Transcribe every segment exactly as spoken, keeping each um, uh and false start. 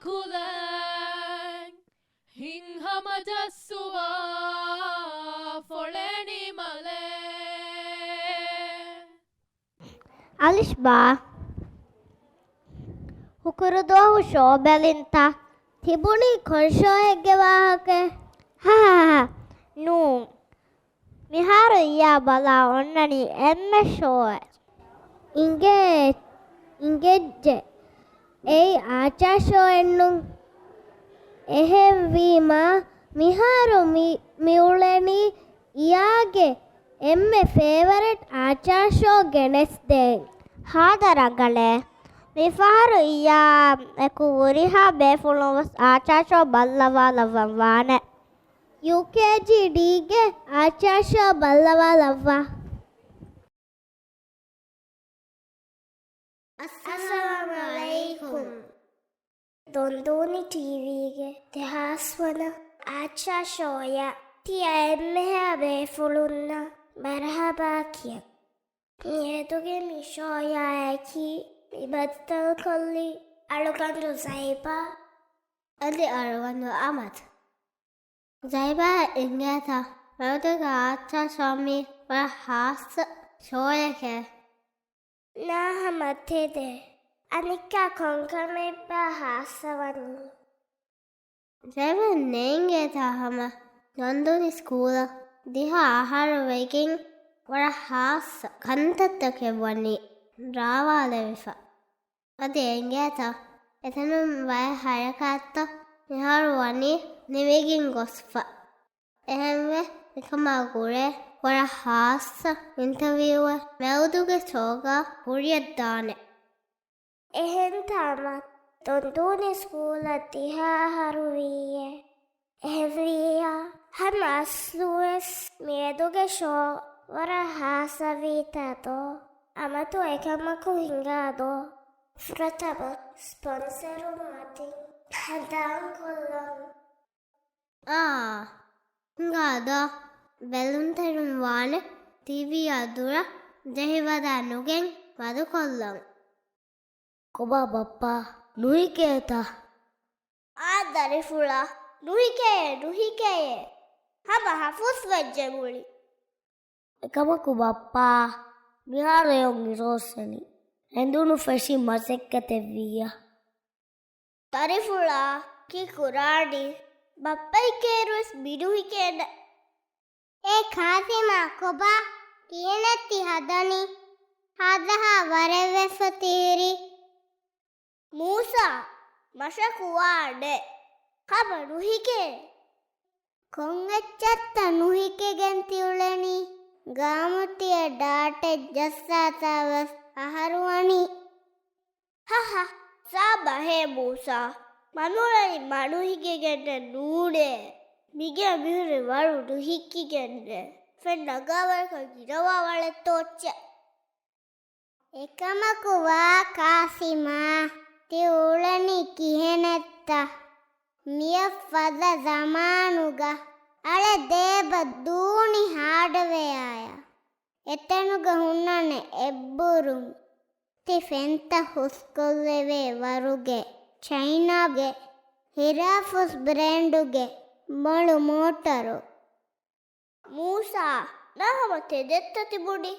ކުލައިން ހިތްހަމަޖައްސުވާ ފޮޅެނިމަލެއް. އަލިޝްބާ، ހުކުރު ދުވަހު ޝޯ ބެލިންތަ؟ ތިބުނީ ކޮން ޝޯއެއްގެ ވާހަކައެއް؟ ހަހަހަ، ނޫން. މިހާރު އިޔާ ބަލާ އޮންނަނީ އެންމެ ޝޯއެއް. އިނގޭ، އިނގެއްޖެ. އެއީ އާޗާ ޝޯއެއްނު. އެހެންވީމާ، މިހާރު މި، މިއުޅެނީ އިޔާގެ އެންމެ ފޭވަރެޓް އާޗާ ޝޯ ގެނެސްދޭން. ހާދަ ރަނގަޅޭ. މިފަހަރު އިޔާ އެކު ހުރިހާ ބޭފުޅުން ވެސް އާޗާ ޝޯ ބައްލަވާލައްވަން ވާނެ. ޔޫކޭޖީ ޑީގެ އާޗާ ޝޯ ބައްލަވާލައްވާ. އައްސަލާމު ޢަލައިކުމް. ދޮންދޫނި ޓީވީގެ ދެހާސް ވަނަ އާޗާ ޝޯޔަށް ތިޔަ އެންމެހާ ބޭފުޅުންނަށް މަރުޙަބާ ކިޔަން. މިއަދުގެ މި ޝޯޔާއެކީ މި ބައްދަލުކޮށްލީ އަޅުގަނޑު ޒައިބާ އަދި އަޅުގަނޑު އަމަދު. ޒައިބާ، އިނގޭތަ؟ މިއަދުގެ އާޗާ ޝޯ މީ ވަރަށް ހާއްސަ ޝޯއެކޭ. ނާ، ހަމަ ތެދެއް. އަނެއްކާ ކޮންކަމެއްބާ ހާއްސަވަނީ؟ ޒައިބާ، ނޭނގޭތަ ހަމަ ދޮންދޫނި ސްކޫލަށް ދިހަ އަހަރު ވެގެން ވަރަށް ހާއްސަ ކަންތައްތަކެއް ވަނީ ރާވާލެވިފަ. އަދި އެނގޭތަ؟ އެތަނުން ބައެއް ހަރަކާތްތައް މިހާރު ވަނީ ނިމިގެން ގޮސްފަ. އެހެންވެ، މިކަމާ ގުޅޭ ވަރަށް ހާއްސަ އިންޓަވިއުއެއް މިއަދުގެ ޝޯގަ ކުރިޔަށްދާނެ. އެހެންތާ މަ، ދޮންދޫނި ސްކޫލަށް ދިހަ އަހަރު ވީއޭ. އެހެންވިއްޔާ، ހަމަ އަސްލުވެސް މިއަދުގެ ޝޯ ވަރަށް ހާއްސަވީތާ ދޯ؟ އަމަދު އެކަމަކު ހިނގާ ދޯ؟ ފުރަތަމަ ސްޕޮންސަރުން މަތިން ހަނދާންކޮށްލަން. އާ، ހިނގާ ދޯ؟ ބެލުންތެރިން ވާނެ ޓީވީއާ ދުރަށް ޖެހިވަޑާ ނުގެން މަދުކޮށްލަން. ކޮބާ ބައްޕާ، ނުހިކޭތަ؟ އާ ދަރިފުޅާ، ނުހިކެޔޭ، ނުހިކެޔޭ. ހަމަ ހަފުސް ވެއްޖެ މުޅި. އެކަމަކު ބައްޕާ، މިހާރު އެއޮން އިރުއޮއްސެނީ. ހެނދުނު ފެށި މަސައްކަތެއްވިއްޔާ. ދަރިފުޅާ، ކީ ކުރާނީ؟ ބައްޕައެކޭ އިރުވެސް މި ނުހިކޭނެ. އޭ ކާސިމާ، ކޮބާ ކިހިނެއް ތި ހަދަނީ؟ ހާދަހާ ވަރެއް ވެފަ ތިހިރީ. މޫސާ، މަށަކު ވާނެ. ހަމަ ނުހިކޭ. ކޮން އެއްޗެއްތަ ނުހިކިގެން ތިއުޅެނީ؟ ގާމުތިއަށް ޑާޓެއް ޖައްސާތާ ވެސް އަހަރު ވަނީ. ހަހަ، ސާބަހޭ މޫސާ. މަނުޅަނި މަ ނުހިކިގެންނެއް ނޫނޭ. މިގޭ މިހުރި ވަރު ނުހިކިގެންނެއް. ފެން ނަގާވަރަކަށް ގިނަވާ ވަޅެއްތޯއްޗެއް. އެކަމަކު ވާ ކާސިމާ، ތި އުޅެނީ ކިހިނެއްތަ؟ މިއަށް ފަދަ ޒަމާނުގަ އަޅެ ދޭބަ ދޫނި ހާޑްވެއާއަށް. އެތަނުގަ ހުންނާނެ އެއްބުރުން ތި ފެންތައް ހުސްކޮށްލެވޭ ވަރުގެ، ޗައިނާގެ ހިރާފުސް ބްރޭންޑުގެ މޮޅު މޯޓަރު. މޫސާ، ނާ ހަމަ ތެދެއްތަ ތިބުނީ؟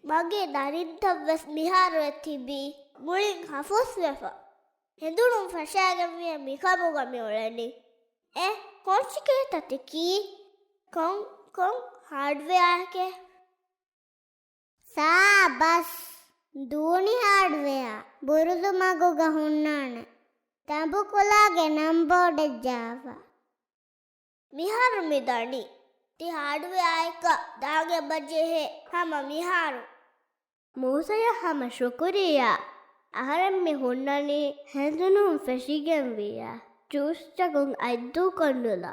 މަގޭ ދަރިންތައް ވެސް މިހާރު އެ ތިބީ މުޅިން ހަފުސްވެފަ. ހެނދުނުން ފަށާގެންވިޔަ މިކަމުގަ މިއުޅެނީ. އެ، ކޯޗިކޭތަ ތިކީ؟ ކޮން، ކޮން ހާޑްވެއާއެކޭ؟ ސާބަސް، ދޫނި ހާޑްވެއާ ބުރުޒު މަގުގަ ހުންނާނެ. ތަނބުކުލާގެ ނަންބޯޑެއް ޖާފަ. މިހާރު މި ދަނީ. ތި ހާޑްވެއާއެއްގަ ދާން އެބަޖެހޭ ހަމަ މިހާރު. މޫސަޔަށް ހަމަ ޝުކުރިއްޔާ. އަހަރެން މި ހުންނަނީ ހެނދުނުން ފެށިގެންވިއްޔާ. ޖޫސް ޖަގުން އަތްދޫކޮށް ނުލާ.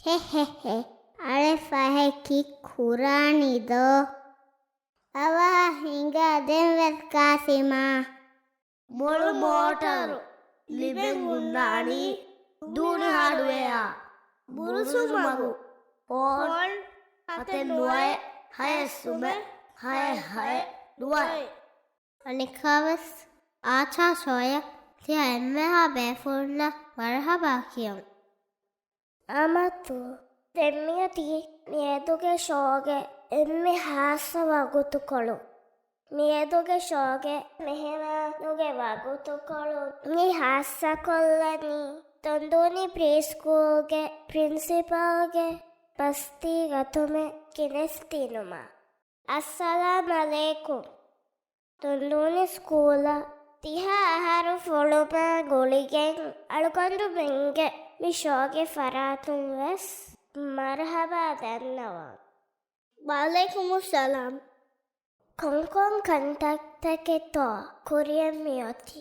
ހެހެހެ. އަޅެ ފަހެ ކި ކުރާނީ ދޯ؟ އަވަހަށް ހިނގާ ދެން ވެސް ކާސިމާ. މޮޅު މޯޓަރު ލިބެން ހުންނާނީ ދޫނި ހާޑްވެއާ. ބުރުޒު މަގު. ފޯން ހަތެއް ނުވައެއް ހައެއް ސުމެއް ހައެއް ހައެއް ނުވައެއް. އަނެއްކާވެސް އާޗާ ޝޯއަށް ތިޔަ އެންމެހާ ބޭފުޅުންނަށް މަރުޙަބާ ކިޔަން. އަމަތު، ދެން މިއޮތީ މިއަދުގެ ޝޯގެ އެންމެ ހާއްސަ ވަގުތުކޮޅު. މިއަދުގެ ޝޯގެ މެހެމާނުގެ ވަގުތުކޮޅު މި ހާއްސަކޮށްލަނީ ދޮންދޫނި ޕްރީ ސްކޫލްގެ ޕްރިންސިޕަލްގެ ބަސްތީ ގަތުމެއް ގެނެސްދިނުމަށް. އައްސަލާމް ޢަލައިކުމް. ދޮންދޫނި ސްކޫލަށް ތިހާ އަހަރު ފުރުމާ ގުޅިގެން އަޅުގަނޑުމެންގެ މި ޝޯގެ ފަރާތުން ވެސް މަރުޙަބާ ދަންނަވަން. ވަޢަލައިކުމުއްސަލާމް. ކޮންކޮން ކަންތައްތަކެއްތޯ ކުރިޔަށް މިއޮތީ؟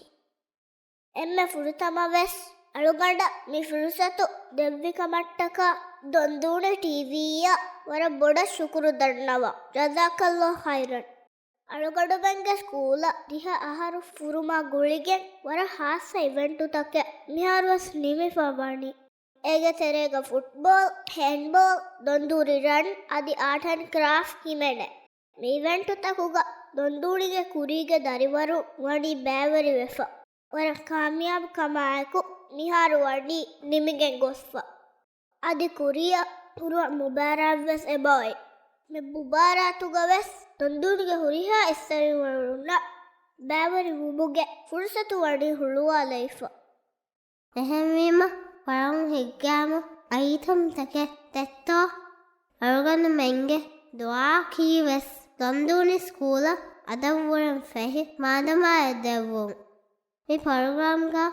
އެންމެ ފުރަތަމަ ވެސް އަޅުގަނޑަށް މި ފުރުސަތު ދެއްވި ކަމަށްޓަކާ ދޮންދޫނި ޓީވީއަށް ވަރަށް ބޮޑަށް ޝުކުރު ދަންނަވަން. ޖަޒާކަﷲ ޚައިރަން. އަޅުގަނޑުމެންގެ ސްކޫލަށް ތިހާ އަހަރު ފުރުމާ ގުޅިގެން ވަރަށް ހާއްސަ އިވެންޓުތަކެއް މިހާރުވެސް ނިމިފަ ވަނީ. އޭގެ ތެރޭގަ ފުޓްބޯލް، ހޭންޑްބޯލް، ދޮންދޫރި ރަން އަދި އާޓް އެންޑް ކްރާފްޓް ހިމެނޭ. މި އިވެންޓުތަކުގަ ދޮންދޫނިގެ ކުރީގެ ދަރިވަރު ވަނީ ބައިވެރިވެފަ. ވަރަށް ކާމިޔާބު ކަމާއެކު މިހާރު ވަނީ ނިމިގެން ގޮސްފަ. އަދި ކުރިއަށް ކުރުވާ މުބާރާތްވެސް އެބައޮތް. މި މުބާރާތުގަ ވެސް ދޮންދޫނިގެ ހުރިހާ އެއްސެވިވަރުންނަށް ބައިވެރިވުމުގެ ފުރުސަތު ވަނީ ހުޅުވާލައިފަ. އެހެންވީމަ، ވަރަށް ހިތްގައިމު އައިޓަމްތަކެއް ދެއްތޯ؟ އަޅުގަނޑުމެންގެ ދުޢާއަކީ ވެސް ދޮންދޫނި ސްކޫލަށް އަދަށްވުރެން ފެހި މާދަމާއެއް ދެއްވުން. މި ޕްރޮގްރާމްގަ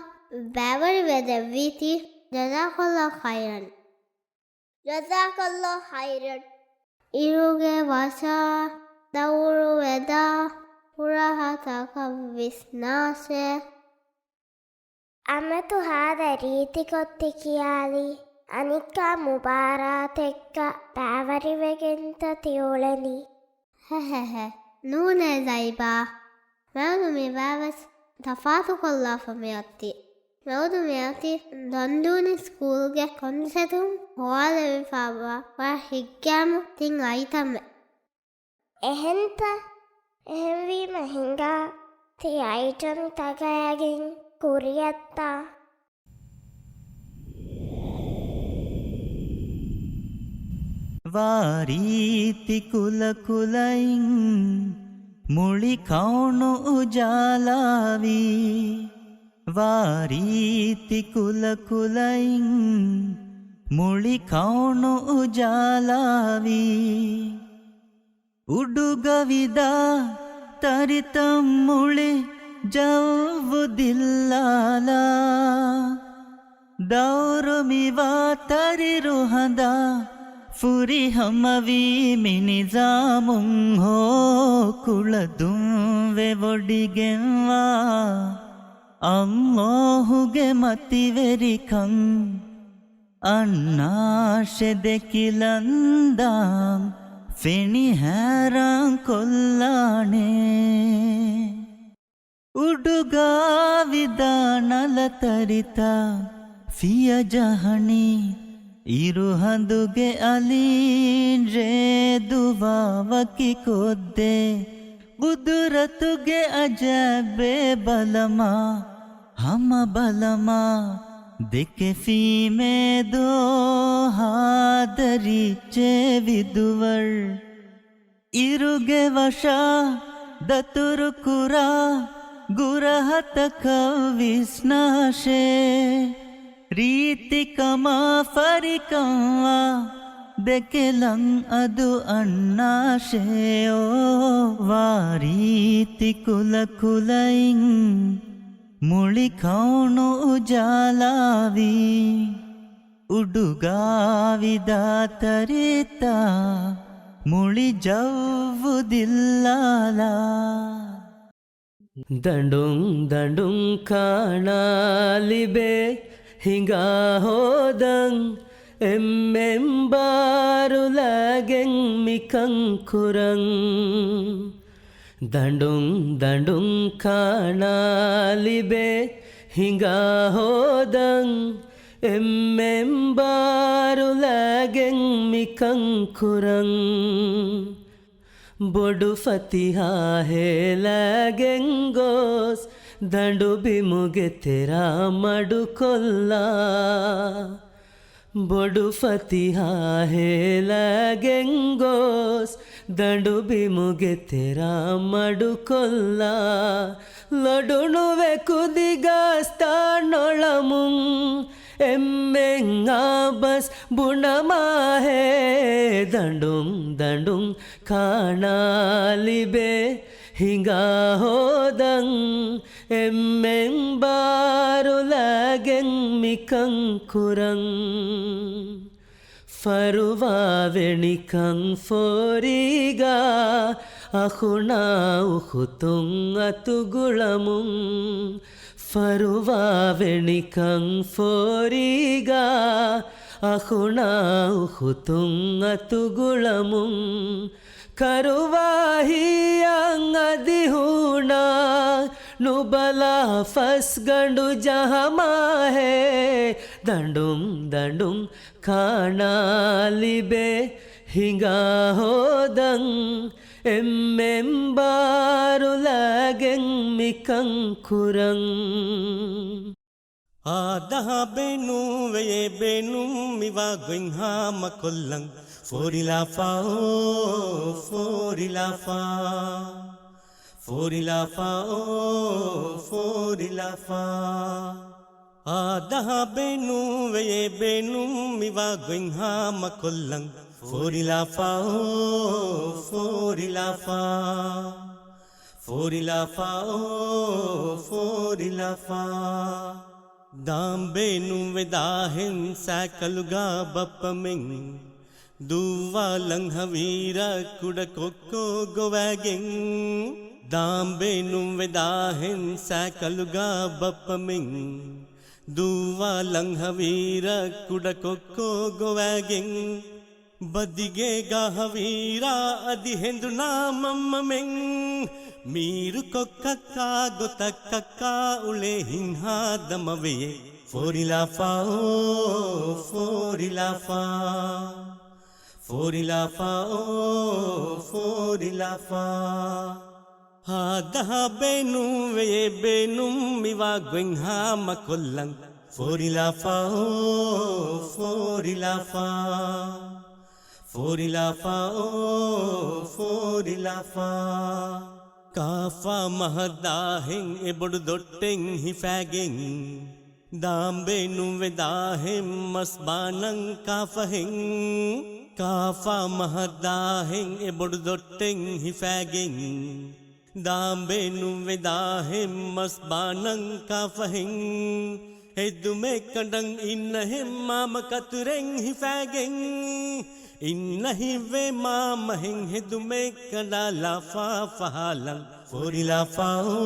ބައިވެރިވެ ދެއްވީތީ ޖަޒާކަﷲ ޚައިރަން. ޖަޒާކަﷲ ޚައިރަން. އިރުގެ ވަށާ ދައުރުވެދާ ހުރަހަތަކަށް ވިސްނާށޭ. އަމަތު ހާދަ ރީތިކޮށް ތި ކިޔާލީ، އަނެއްކާ މުބާރާތެއްގަ ބައިވެރިވެގެންތަ ތި އުޅެނީ؟ ހެހެހެ، ނޫނޭ ޒައިބާ. މިއަދު މި ބައިވެސް ތަފާތުކޮށްލާފަ މިއޮތީ. މިއަދު މިއޮތީ ދޮންދޫނި ސްކޫލްގެ ކޮންސެޕްޓުން ހޮވާލެވިފައިވާ ވަރަށް ހިތްގައިމު ތިން އައިޓަމެއް. އެހެންތަ؟ އެހެންވީމަ ހިނގާ ތި އައިޓަމްތަކާގެން ކުރިއަށްތަ؟ ވާރީތި ކުލަކުލައިން މުޅި ކައުނު އުޖާލާވީ. ވާރީތި ކުލަކުލައިން މުޅި ކައުނު އުޖާލާވީ. އުޑުގަ ވިދާ ތަރިތައް މުޅި ޖައްވު ދިއްލާލާ. ދައުރު މިވާ ތަރި ރުހަނދާ ފުރިހަމަވީ މި ނިޒާމުން ހޯ ކުޅަދުންވެ ވޮޑިގެންވާ ﷲ ގެ މަތިވެރިކަން. އަންނާށެ ދެކިލަންދާން ފެނި ހައިރާން ކޮށްލާނެ. އުޑުގަ ވިދާ ނަލަ ތަރިތައް ފިޔަ ޖަހަނީ. އިރުހަނދުގެ އަލީން ރޭ ދުވާ ވަކި ކޮށްދޭ. ގުދުރަތުގެ އަޖައިބެއް ބަލަމާ، ހަމަ ބަލަމާ، ދެކެފީމޭ ދޯ ހާދަ ރީއްޗޭ ވިދުވަރު. އިރުގެ ވަށާ ދަތުރު ކުރާ ގުރަހަތަކަށް ވިސްނާށޭ. ރީތިކަމާ ފަރިކަންވާ ދެކެލަން އަދު އަންނާށޭ. އޯ ވާރީތި ކުލަކުލައިން މުޅި ކައުނު އުޖާލާވީ. އުޑުގަ ވިދާ ތަރިތައް މުޅި ޖައްވު ދިއްލާލާ. ދަނޑުން ދަނޑުން ކާނާ ލިބޭ ހިނގާ ހޯދަން، އެންމެން ބާރުލާގެން މިކަން ކުރަން. ދަނޑުން ދަނޑުން ކާނާ ލިބޭ ހިނގާ ހޯދަން، އެންމެން ބާރުލާގެން މިކަން ކުރަން. ބޮޑު ފަތިހާ ހޭލާގެން ގޮސް، ދަނޑުބިމުގެ ތެރާ މަޑުކޮށްލާ، ބޮޑު ފަތިހާ ހޭލާގެން ގޮސް، ދަނޑުބިމުގެ ތެރާ މަޑުކޮށްލާ، ލޮޑުނުވެ ކުދިގާސްތާ ނޮޅަމުން، އެންމެން އާބަސް ބުނަމާހޭ، ދަނޑުން ދަނޑުން ކާނާ ލިބޭ ހިނގާ ހޯދަން، އެންމެން ބާރުލާގެން މިކަން ކުރަން. ފަރުވާވެ ނިކަން ފޯރީގާ، އަޚުނާ އުޚުތުން އަތުގުޅަމުން. ފަރުވާވެ ނިކަން ފޯރީގާ، އަޚުނާ އުޚުތުން އަތުގުޅަމުން. ކަރުވާހިއްޔާ އަދި ހޫނާ، ނުބަލާ ފަސްގަނޑު ޖަހަމާހޭ، ދަނޑުން ދަނޑުން ކާނާ ލިބޭ ހިނގާ ހޯދަން، އެންމެން ބާރުލާގެން މިކަން ކުރަން. އާދަހާ ބޭނުންވެޔޭ ބޭނުން މިވާ ގޮތް ހާމަކޮށްލަން. ފޯރިލާފާ އޯ ފޯރިލާފާ، ފޯރިލާފާ އޯ ފޯރިލާފާ. އާދަހާ ބޭނުންވެޔޭ ބޭނުން މިވާ ގޮތް ހާމަކޮށްލަން. ފޯރިލާފާ އޯ ފޯރިލާފާ، ފޯރިލާފާ އޯ ފޯރިލާފާ. ދާން ބޭނުންވެ ދާހެން ސައިކަލުގާ ބައްޕަމެން، ދުއްވާލަން ހަވީރާ ކުޑަކޮއްކޮ ގޮވައިގެން. ދާން ބޭނުންވެ ދާހެން ސައިކަލުގާ ބައްޕަމެން، ދުއްވާލަން ހަވީރާ ކުޑަކޮއްކޮ ގޮވައިގެން. ބަދިގޭގާ ހަވީރާ އަދި ހެނދުނާ މަންމަމެން، މީރު ކޮއްކައްކާ ގޮތަށް ކައްކާ އުޅޭ ހިންހާ ދަމަވެޔޭ. ފޯރިލާފާ އޯ ފޯރިލާފާ، ފޯރިލާފާ އޯ ފޯރިލާފާ. އާދަހާ ބޭނުންވެޔޭ ބޭނުން މިވާ ގޮތް ހާމަކޮށްލަން. ފޯރިލާފާ އޯ ފޯރިލާފާ، ފޯރިލާފާ އޯ ފޯރިލާފާ. ކާފާ މަހަށް ދާހެން އެ ބޮޑު ދޮއްޓެއް ހިފައިގެން، ދާން ބޭނުންވެ ދާހެން މަސް ބާނަން ކާފަހެން. ކާފާ މަހަށް ދާހެން އެ ބޮޑު ދޮއްޓެއް ހިފައިގެން، ދާން ބޭނުންވެ ދާހެން މަސް ބާނަން ކާފަހެން. ހެދުމެއް ކަނޑަން އިންނަހެން މާމަ ކަތުރެއް ހިފައިގެން، އިންނަ ހިތްވޭ މާމަހެން ހެދުމެއް ކަނޑާ ލާފާ ފަހާލަން. ފޯރިލާފާ އޯ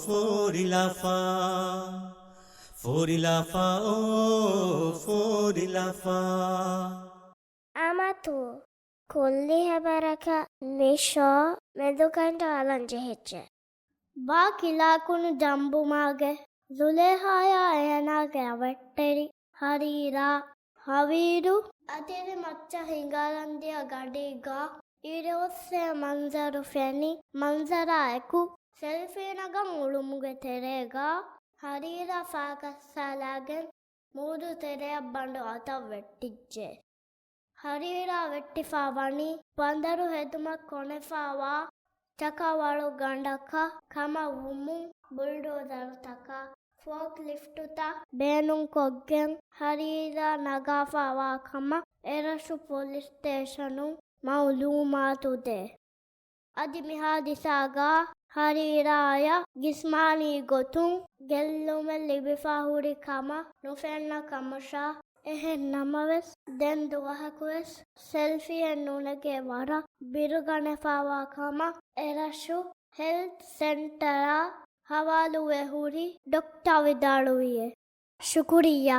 ފޯރިލާފާ، ފޯރިލާފާ އޯ ފޯރިލާފާ. އަމަތޫ، ކުއްލި ހަބަރަކަށް މިޝޯ މެދުގަނޑު އަޅަން ޖެހިއްޖެ. ބާ ކިލާކުނު ޖަނބުމާގެ ޒުލޭހާޔާ އޭނާގެ އަވަށްޓެރި ހަރީރާ ހަވީރު އަތިރި މައްޗަށް ހިނގާލަންދިޔަ ގަޑީގަ އިރުއޮއްސޭ މަންޒަރު ފެނި މަންޒަރާ އެކު ސެލްފީ ނަގަން އުޅުމުގެ ތެރޭގަ ހަރީރާ ފާކައްސާލާގެން މޫދު ތެރެއަށް ބަނޑު އަތަށް ވެއްޓިއްޖެ. ހަރީރާ ވެއްޓިފާ ވަނީ ބަނދަރު ހެދުމަށް ކޮނެފާވާ ޗަކަވަޅު ގަނޑަކަށް ކަމަށް ވުމުން ބުލްޑޯޒަރުތަކާ ފޯކްލިފްޓުތައް ބޭނުންކޮށްގެން ހަރީރާ ނަގާފާވާ ކަމަށް އެރަށު ޕޮލިސް ސްޓޭޝަނުން މައުލޫމާތު ދޭ. އަދި މި ހާދިސާގާ ހަރީރާޔަށް ޖިސްމާނީ ގޮތުން ގެއްލުމެއް ލިބިފާ ހުރި ކަމަށް ނުފެންނަ ކަމަށާ، އެހެން ނަމަވެސް، ދެން ދުވަހަކުވެސް ސެލްފީއެއް ނުނެގޭ ވަރަށް ބިރުގަނެފާވާ ކަމަށް އެރަށު ހެލްތް ސެންޓަރާ ހަވާލުވެ ހުރި ޑޮކްޓަރ ވިދާޅުވިއޭ. ޝުކުރިއްޔާ.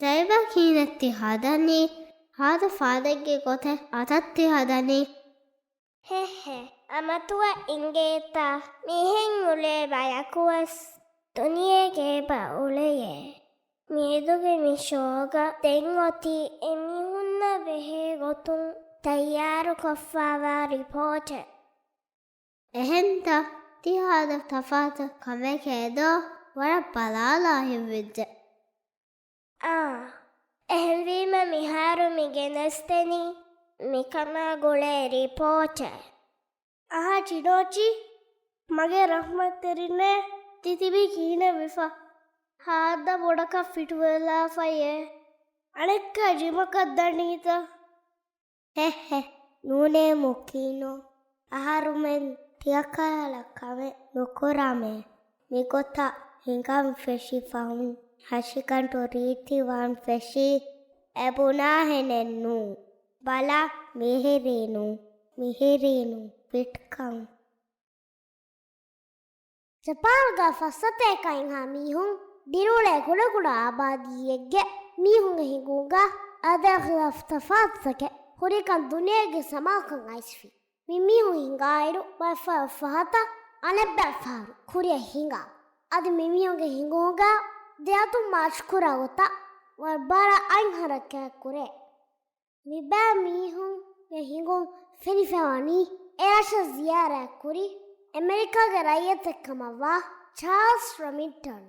ތައިބާ ކިހިނެއް ތި ހަދަނީ؟ ހާދަ ފާދައެއްގެ ގޮތެއް އަތަށް ތި ހަދަނީ؟ ހެހެ، އަމަތުއަށް އިނގޭތަ؟ މިހެން އުޅޭ ބަޔަކުވެސް ދުނިޔޭގެ އެބަ އުޅެޔޭ. މިއަދުގެ މި ޝޯގަ ދެން އޮތީ އެމީހުންނަށް ބެހޭ ގޮތުން ތައްޔާރުކޮށްފާވާ ރިޕޯޓެއް. އެހެންތަ؟ ތިހާދަ ތަފާތު ކަމެކޭ ދޯ؟ ވަރަށް ބަލާލާ ހިތްވެއްޖެ. އާ، އެހެންވީމަ މިހާރު މި ގެނެސްދެނީ މިކަމާ ގުޅޭ ރިޕޯޓެއް. އަހާ ޗިނޯޗި، މަގޭ ރަޙްމަތްތެރިންނޭ، ތި ތިބީ ކިހިނެއްވެފަ؟ ހާދަ ބޮޑަކަށް ފިޓުވެލާފައޭ. އަނެއްކާ ޖިމަކަށް ދަނީތަ؟ ހެއްހެ، ނޫނޭ މުކީނޯ. އަހަރުމެން ތިޔަކަހަލަ ކަމެއް ނުކުރާމޭ. މިގޮތަށް ހިނގަން ފެށި ފަހުން ހަށިގަނޑު ރީތިވާން ފެށީ. އެ ބުނާހެނެއް ނޫން. ބަލަ، މިހިރީނު، މިހިރީނު ފިޓްކަން. ޖަޕާންގަ ފައްސަތޭކައިންހާ މީހުން ދިރިއުޅޭ ކުޑަކުޑަ އާބާދީއެއްގެ މީހުންގެ ހިނގުމުގަ އާދައާ ޚިލާފު ތަފާތުތަކެއް ހުރިކަން ދުނިޔޭގެ ސަމާލުކަން އައިސްފި. މި މީހުން ހިނގާއިރު ބައެއް ފަހަރު ފަހަތަށް، އަނެއްބައި ފަހަރު ކުރިއަށް ހިނގާ. އަދި މި މީހުންގެ ހިނގުމުގަ ދެއަތުން މާޗްކުރާ ގޮތަށް ވަރަށް ބާރަށް އަތް ހަރަކާތް ކުރޭ. މިބައި މީހުންގެ ހިނގުން ފެނިފައިވަނީ އެ ރަށަށް ޒިޔާރާތްކުރި އެމެރިކާގެ ރައްޔިތެއް ކަމަށްވާ ޗާލްސް ރޮމިންޓަން.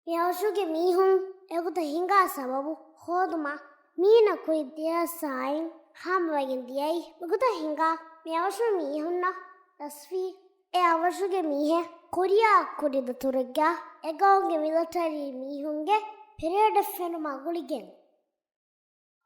މި އަވަށުގެ މީހުން އެގޮތަށް ހިނގާ ސަބަބު ހޯދުމަށް މީނަ ކުރި ދެއަސް ސާއިން ހާމަވެގެން ދިޔައީ. މިގޮތަށް ހިނގާ މި އަވަށު މީހުންނަށް ރަސްވީ އެ އަވަށުގެ މީހެއް ކޮރިއާއަށް ކުރި ދަތުރެއްގަ އެ ގައުމުގެ މިލިޓަރީ މީހުންގެ ޕެރޭޑެއް ފެނުމާ ގުޅިގެން.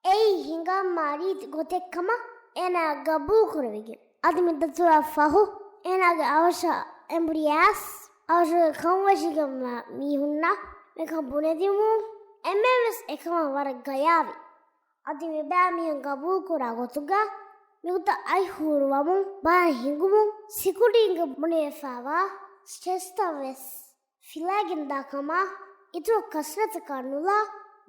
އެއީ ހިނގަންމާ ރީތި ގޮތެއްކަމަށް އޭނާ ގަބޫލުކުރެވިގެން. އަދި މި ދަތުރާ ފަހު އޭނާގެ އަވަށާ އެނބުރި އައިސް، އަވަށުގެ ކަންވެށިގެންވާ މީހުންނަށް މިކަން ބުނެދިއުމުން އެންމެންވެސް އެކަމަށް ވަރަށް ގަޔާވި. އަދި މިބައިމީހުން ގަބޫލުކުރާ ގޮތުގަ މިގޮތަށް އަތް ހޫރުވަމުން ބައެއް ހިނގުމުން ސިކުރިޓީންގެ ބުނެފައިވާ ސްޓެޖްތައް ވެސް ފިލައިގެންދާ ކަމަށް އިތުރު ކަސްރަތަކާ ނުލާ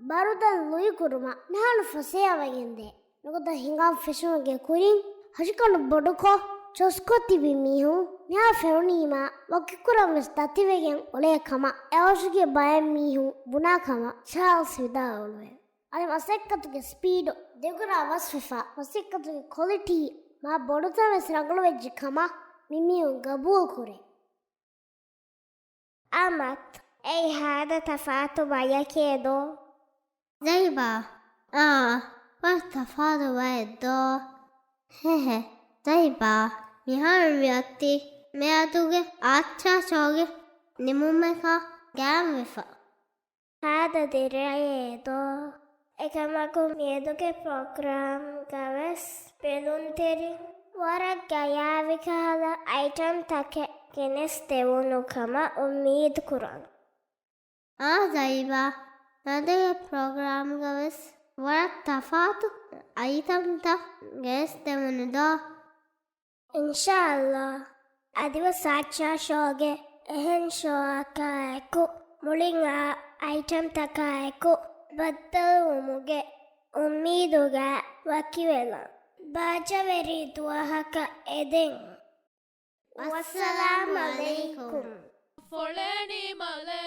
ބަރުދަން ލުއިކުރުމަށް ނަހަނު ފަސޭހަވެގެންދޭ. ނުގަތަ ހިނގާ ފެށުމުގެ ކުރިން ހަށިގަނޑު ބޮޑުކޮށް ޗޮސްކޮށް ތިބި މީހުން މިހާ ފެނުނީމާ ވަކިކުރަން ވެސް ދަތިވެގެން އުޅޭ ކަމަށް އެއަށުގެ ބައެއް މީހުން ބުނާ ކަމަށް ޗާލްސް ވިދާޅުވެ. އަދި މަސައްކަތުގެ ސްޕީޑު ދެގުނާ ވަސްވެފަ، މަސައްކަތުގެ ކޮލިޓީ މާ ބޮޑުތަން ވެސް ރަނގަޅުވެއްޖެ ކަމަށް މި މީހުން ގަބޫލުކުރޭ. އަމަތް، އެއީ ހާދަ ތަފާތު ބަޔަކޭ ދޯ؟ ޒައިބާ، އާ، ވަރަށް ތަފާތު ބައެއް ދޯ؟ ހެހެ، ޒައިބާ، މިހާރު މިއޮތީ މިއަދުގެ އާއްޗާ ޝޯގެ ނިމުމަކާ ގާތްވެފަ. ހާދަ ދިރައޭ ދޯ؟ އެކަމަކު މިއަދުގެ ޕްރޮގްރާމްގަވެސް ބެލުންތެރިން ވަރަށް ގަޔާވި ކަހަލަ އައިޓަމްތަކެއް ގެނެސްދެވުނު ކަމަށް އުއްމީދުކުރަން. އާ ޒައިބާ، މިއަދުގެ ޕްރޮގްރާމްގަވެސް ވަރަށް ތަފާތު އައިޓަމްތައް ގެނެސްދެވުނު ދޯ؟ އިންޝާﷲ. އަދިވެސް އާއްޗާ ޝޯގެ އެހެން ޝޯއަކާއެކު މުޅިން އާ އައިޓަމްތަކާއެކު ބައްދަލުވުމުގެ އުއްމީދުގަ ވަކިވެލަން. ބާޖަވެރި ދުވަހަކަށް އެދެން. ވައްސަލާމް އަލައިކުމް. ފޮޅެނި މަލެ.